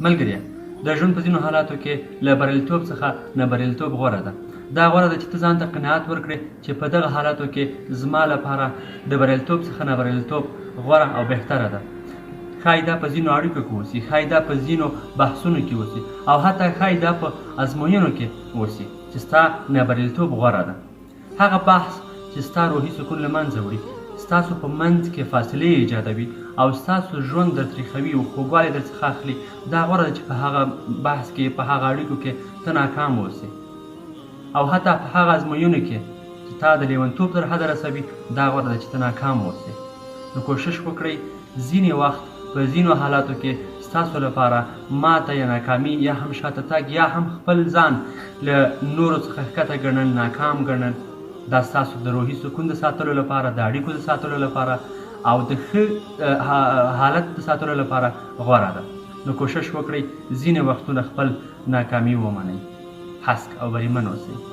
ملګریه! د ژوند په ځینو حالاتو کې له بریالیتوب څخه نابریالیتوب غوره ده. دا غوره ده چې ته ځان ته قناعت ورکړې چې په دغه حالاتو کې زما لپاره د بریالیتوب څخه نابریالیتوب غوره او بهتره ده. ښایي دا په ځینو اړیکو کې اوسي، ښایي دا په ځینو بحثونو کې اوسي او حتی ښایي دا په ازموینو کې اوسي چې ستا نابریالیتوب غوره ده. هغه بحث چې ستا روحي سکون له منځه وړي، ستاسو په منځ کې فاصلې ایجادوي او ستاسو ژوند در تریخوي او خوږوالی در څخه اخلي، دا غوره ده چې په هغه بحث کې، په هغه اړیکو کې ته ناکام اوسې او حتی په هغه ازموینو کې چې تا د لیونتوب تر حده رسوي، دا غوره ده چې ته ناکام اوسې. نو کوشش وکړئ ځینې وخت په ځینو حالاتو کې ستاسو لپاره ماته یا ناکامي یا هم شاته تګ یا هم خپل ځان له نورو څخه ښکته ګڼل، ناکام ګڼل، دا ستاسو د روحي سکون د ساتلو لپاره، د اړیکو د ساتلو لپاره او د ښه حالت د ساتلو لپاره غوره ده. نو کوشش وکړئ ځینې وختونه خپل ناکامي ومنئ. هسک او بریمن اوسئ.